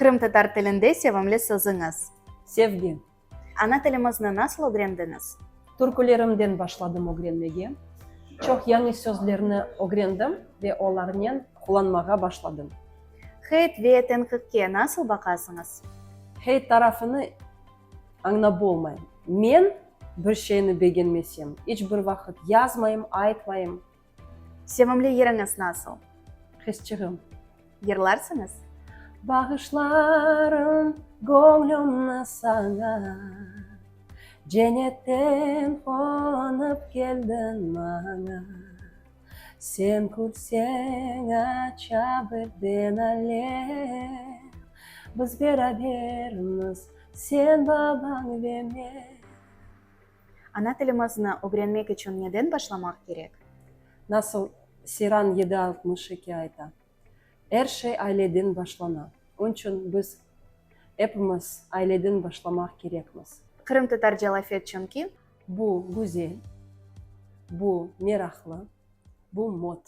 Qırımtatar tilinde sevimli sözüñiz? Sevgi. Ana tilimizni nasıl ögrendiñiz? Türkülerimden başladım ögrenmege. Çoq yañı sözlerni ögrendim ve olarnen qullanmağa başladım. Heyt ve tenqiqke nasıl baqasıñız? Heyt tarafını añlap olmayım. Men bir şeyni begenmesem, iç bir vaqıt yazmayım, aytmayım. Sevimli yırıñız nasıl? Qızçığım. Yırlarsıñız? Bağışlarım göñlümni saña, Cenetten qonıp keldiñ maña. Sen külseñ aça birden alem, Biz berabermiz, sen, babañ ve men. Ana tilimizni ögrenmek içün neden başlamaq kerek? Nasıl Seyran 762 ayta, Er şey aileden başlana. Onıçün biz epimiz aileden başlamaq kerekmiz. Qırımtatarca laf et çünki. Bu güzel, bu meraqlı, bu mot.